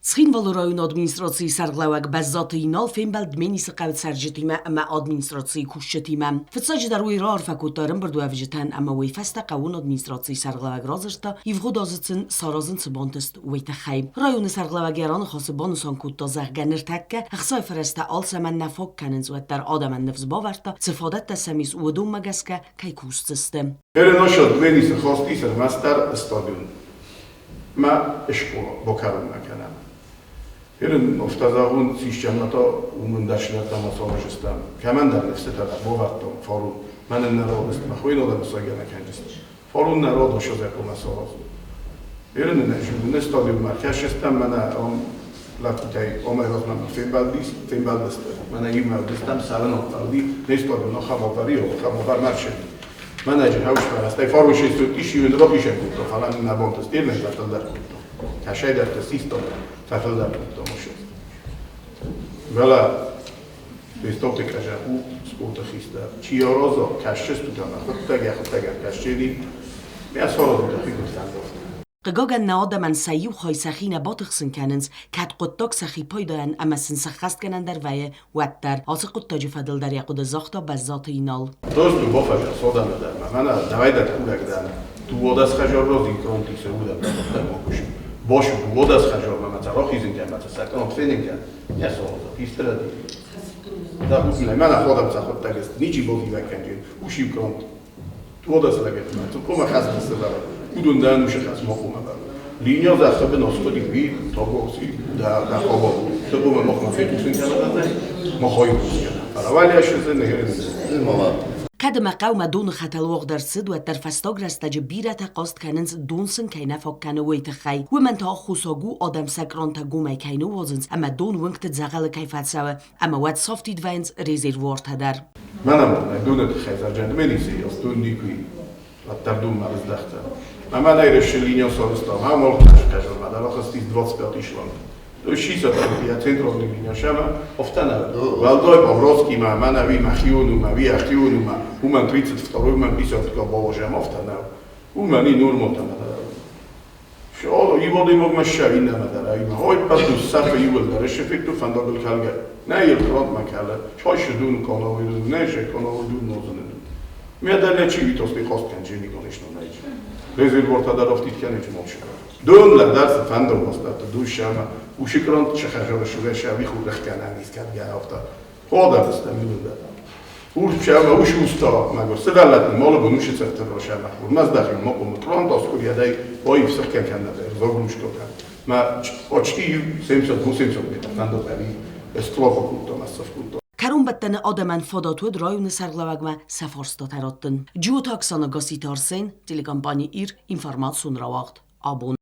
Цхинвалы районы администрацийы сӕргълӕууӕг Бӕззаты Инал фембӕлд Дменисы хъӕуы цӕрджытимӕ ӕмӕ администрацийы кусджытимӕ. Фыццаджыдӕр уый раарфӕ кодта ӕрӕмбырдуӕвджытӕн ӕмӕ уый фӕстӕ хъӕууон администрацийы сӕргълӕууӕг радзырдта, ивгъуыд азы сын саразын цы бантыст, уый тыххӕй. Районы сӕргълӕууӕг йӕ раныхасы банысан кодта, зӕгъгӕ, ныртӕккӕ ӕхцайы фӕрӕзтӕ алцӕмӕн нӕ фаг кӕнынц, уӕддӕр адӕмӕн ныфс бавӕрдта, цы фадӕттӕ сӕм ис, уыдонмӕ гӕсгӕ кӕй кусдзысты. Переносят Дменисы хости сӕрмӕстдӕр стадион. Мӕ скъола бакӕронмӕ кӕнӕм. Ерын офта зӕгъун, системӕтӕ уымӕн дӕснӕтӕмӕ саразыстӕм. Кӕмӕндӕр ныфсытӕ дӕр бавӕрдтон фарон. Мӕнӕн нӕ радыст, мӕ хуйнадӕмӕ сайгӕ нӕ кӕнджыстӕ. Фарон нӕ радосазӕкомӕ саразун. Ерын нӕ зуны стадионмӕ ӕркӕсыстӕм, мӕнӕ ам лӕппутӕй амӕй размӕ мӕ фембӕлдис, фембӕлдысты. Мӕнӕ иумӕ уыдыстӕм, цӕрын ӕнхъӕлди, не стадион ахӕм авари, ахӕм авар ӕрсыди. Мӕнӕ хаусфӕрӕзтӕй фарон исиуын рахизӕн кодта, фӕлӕ нын нӕ бонты стернӕй фӕфылдӕр кодта. Кӕсӕйдӕртӕ систа, фӕфылдӕр кодта машинӕ. Фӕлӕ Бестауты Къӕза у спорты хистӕр. Чи араза, кӕсджыстут ӕмӕ хъуыддаг йӕ хъуыддаг ӕркӕсджени, йӕ саразут ӕхи куыд фӕнды. Хъыгагӕн, нӕ адӕмӕн сӕ иу хай сӕхи нӕ батыхсын кӕнынц, кӕд хъуыддаг сӕхи пайдайӕн ӕмӕ сын сӕххӕстгӕнӕн дӕр вӕййы, уӕддӕр. Ацы хъуыддаджы фӕдыл дӕр йӕ хъуыды загъта Бӕззаты Инал. Тост бафӕза содӕмӕ дӕр ма мӕнӕ давайдӕр курӕг дӕн. 12 хӕжор рози кронти се удӕ бакуш. Бош 12 хӕжор ма ца рохизинка ма ца сакронт фенинка. Не солоза, пистеради. Да усне мӕнӕ ходам ца хъуыддаг ничи бозивӕг кӕнджын. Ушив кронт. 12 лӕгӕт ма цукома хӕсты сывӕр. Удун да нуше хӕс мохума ба. Линия захабы носкоди ви тобоси да да хобо. Тобо мохма фекусын кӕнӕ мохой кӕнӕ. Фӕлӕ уӕле нехерин. Мала. Кӕд ӕмӕ хъӕумӕ доны хӕтӕл уагъд ӕрцыд, уӕддӕр фӕстаг рӕстӕджы бирӕтӕ хъаст кӕнынц, дон сын кӕй нӕ фаг кӕны, уый тыххӕй. Уымӕн та аххосаг у, адӕм сӕ кърантӕ гомӕй кӕй ныууадзынц ӕмӕ дон уынгты дзӕгъӕлы кӕй фӕцӕуы, ӕмӕ уӕд сафтид вӕййынц резервуартӕ дӕр. Мӕнӕ доны тыххӕй зарджанты милицийы дон никуы уӕддӕр донмӕ рыздӕхтӕн. Ӕмӕ нӕ решили сорыстам, ам хъазӕмӕ дӕр ахызтис 25 шланг. Шисатия центральный линия офтана. Уӕлдай Павловскиймӕ, мӕнӕ уый мӕхион у, мӕ уый ӕхион у, мӕ уымӕн 32 уымӕн 52 балазӕм офтана. Уымӕн и нормотӕмӕ дӕр. Иводимог ма ссӕ иннӕмӕ дӕр, ӕмӕ ой пӕдус сӕфы иуылдӕр, эффекту фӕндагыл кӕлгӕ. Нӕ йыл кратмӕ кӕлы, чайшы дун канал, нӕ же канал дун нозыны дун. Медалля чи витости хаст кӕнджени, конечно, нӕй. Резервуартӕ дӕр афтид кӕнӕ молча. Дон лӕдӕрсы фӕндон бастӕтты душӕмӕ, ушикрант чехӕжоры шувешӕ вихурых кӕнӕн искӕдгӕ афтӕ. Ходӕвыстӕм иуылдӕр. Урчӕмӕ уш уста, мӕгуыр сывӕллӕтты малыбон ушы цӕфтӕ рашӕмӕ хур мӕздӕхи мокъумы крант аскуриадӕй аив сыхкӕн кӕннӕдӕр загрузка Мӕ почти 780 метр фӕндаг ӕви строго кодта, массов кодта. Кӕронбӕттӕны адӕмӕн фадат уыд районы сӕргълӕууӕгмӕ сӕ фарстатӕ раттын. Джиоты Оксана Гасситы Арсен, телекомпани Ир, информацион рауагъд. Абон.